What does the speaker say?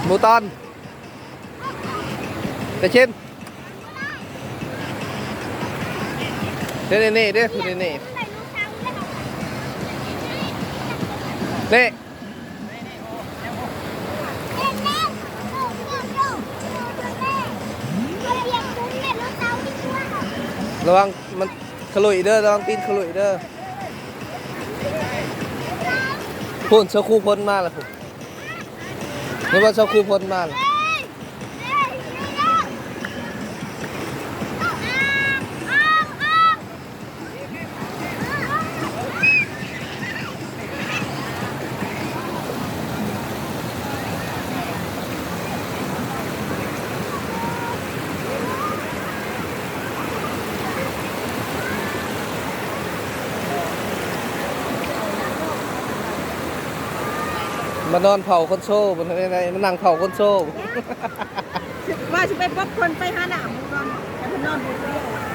ໝູຕອນ ໄປຊິມ ເດ້ ເດ້ ເດ້ ເດ້ ເດ້ ເດ້ ເດ້. ລະວັງມັນຂະຫຼຸຍເດີ ລະວັງຕີນຂະຫຼຸຍເດີ. ພຸ້ນ ຊາວຄູພົນມາລະພຸ້ນ ຫຼືວ່າຊາວຄູພົນມາລະ. ມານອນເຝົ້າຄົນໂຊ ມັນໃດ ມານັ່ງເຝົ້າຄົນໂຊ. ວ່າຊິໄປປົບເພິ່ນໄປຫານ້ຳກ່ອນ ໃຫ້ເພິ່ນນອນຜູ້ດຽວ.